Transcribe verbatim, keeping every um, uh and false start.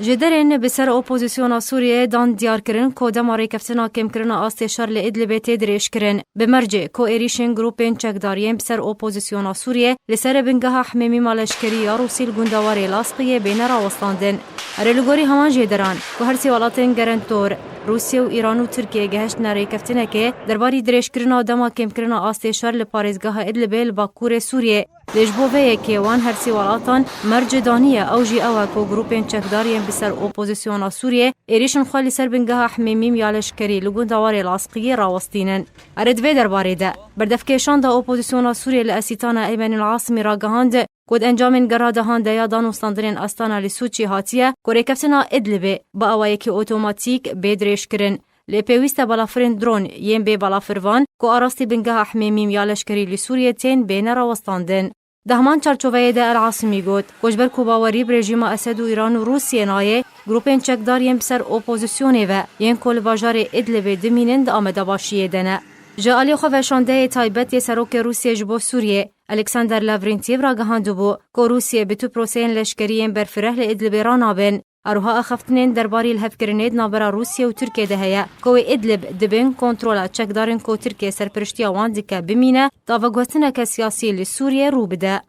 Jêderên bi ser opozisyona Sûriyeyê dan diyarkirin ku dema rêkeftina kêmkirina astê şer li Idlibê tê dirêjkirin, bi mercê ku êrîşên grûpên çekdar yên bi ser opozisyona Sûriyê li ser bingeha hemêmîma leşkerî ya Rûsî li gundewarê Lasqiyê bêne rawestandin. Erê, li gorî heman jêderan ku her sê welatên gerentor, Rûsya û Îran û Tirkiye, gehiştine rêkeftinekê derbarî dirêjkirina dema kêmkirina astê şer li parêzgeha Idlibê li bakurê Sûriyê. Lê ji bo vê yekê wan her sê welatan mercê daniye, ew jî ew e ku grûpên çekdar yên bi ser opozisyona Sûriyê êrîşên xwe li ser bingeha hemêmîm ya leşkerî li gundewarê Lasqiyê rawestînin. Erê, di vê derbarê de, berdevkêşanda opozisyona Sûriyê li Esîtana Eymenîl Asimî ragihand ku di encamên gera dehan de ya danûstandinên Astana li Sûçî hatiye ku rêkeftina Idlibê bi awayekî otomatîk bê dirêjkirin. Lê pêwîst e balafirên dron yên bê balafirvan ku arastî bingeha hemêmîm ya leşkerî li Sûriyê tên bêne rawestandin. Di heman çarçoveyê de El Asimî got ku ji ber ku bawerî bi rejîma Esed û Îran û Rûsiyê nayê, grûpên çekdar yên bi ser opozisyonê ve yên ku li bajarê Idlibê dimînin di amadebaşiyê de ne. Ji alî xwe ve şandeyê taybet yê serokê Rûsiyê ji bo Sûriyê, Alexander Lavrentiev, ragihandibû ku Rûsiyê bi tu proseyên leşkerî yên berfireh li Idlibê ranabin. Her wiha axaftinên derbarî lihevkirinê di navbera Rûsya û Tirkiye de heye ku wê Idlib di bin kontrola çekdarên ku Tirkiye serpiriştiya wan dike bimîne, daveguhtineke siyasî li Sûriyê rû bide.